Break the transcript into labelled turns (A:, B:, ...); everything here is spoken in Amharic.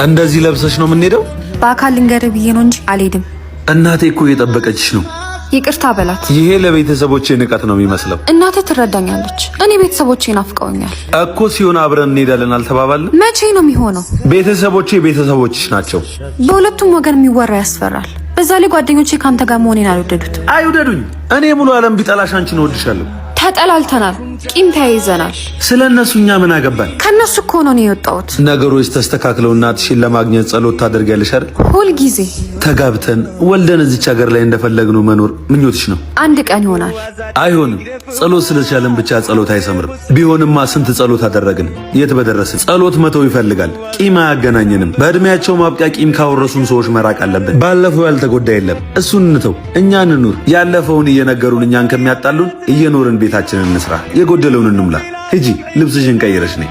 A: እንደዚህ ለብሰሽ ነው የምንሄደው?
B: በአካል ልንገርህ ብዬ ነው እንጂ አልሄድም።
A: እናቴ እኮ እየጠበቀችሽ ነው።
B: ይቅርታ በላት።
A: ይሄ ለቤተሰቦቼ ንቀት ነው የሚመስለው።
B: እናቴ ትረዳኛለች። እኔ ቤተሰቦቼ ናፍቀውኛል
A: እኮ። ሲሆን አብረን እንሄዳለን አልተባባልንም?
B: መቼ ነው የሚሆነው?
A: ቤተሰቦቼ ቤተሰቦችሽ ናቸው።
B: በሁለቱም ወገን የሚወራ ያስፈራል። በዛ ላይ ጓደኞቼ ከአንተ ጋር መሆኔን አልወደዱትም።
A: አይውደዱኝ። እኔ ሙሉ ዓለም ቢጠላሽ አንቺን እወድሻለሁ።
B: ተጠላልተናል፣ ቂም ተያይዘናል።
A: ስለ እነሱ እኛ ምን አገባን?
B: ከእነሱ እኮ ነው እኔ የወጣሁት።
A: ነገሮች ተስተካክለው እናትሽን ለማግኘት ጸሎት ታደርጊያለሽ አይደል?
B: ሁል ጊዜ።
A: ተጋብተን ወልደን እዚች ሀገር ላይ እንደፈለግነው መኖር ምኞትሽ ነው።
B: አንድ ቀን ይሆናል።
A: አይሆንም። ጸሎት ስለቻለን ብቻ ጸሎት አይሰምርም። ቢሆንማ ስንት ጸሎት አደረግን፣ የት በደረስን። ጸሎት መተው ይፈልጋል። ቂም አያገናኘንም። በእድሜያቸው ማብቂያ ቂም ካወረሱን ሰዎች መራቅ አለብን። ባለፈው ያልተጎዳ የለም። እሱን እንተው፣ እኛ እንኑር። ያለፈውን እየነገሩን እኛን ከሚያጣሉን እየኖርን ቤታችንን እንስራ፣ የጎደለውን እንሙላ። ሂጂ ልብስሽን ቀይረሽ ነይ።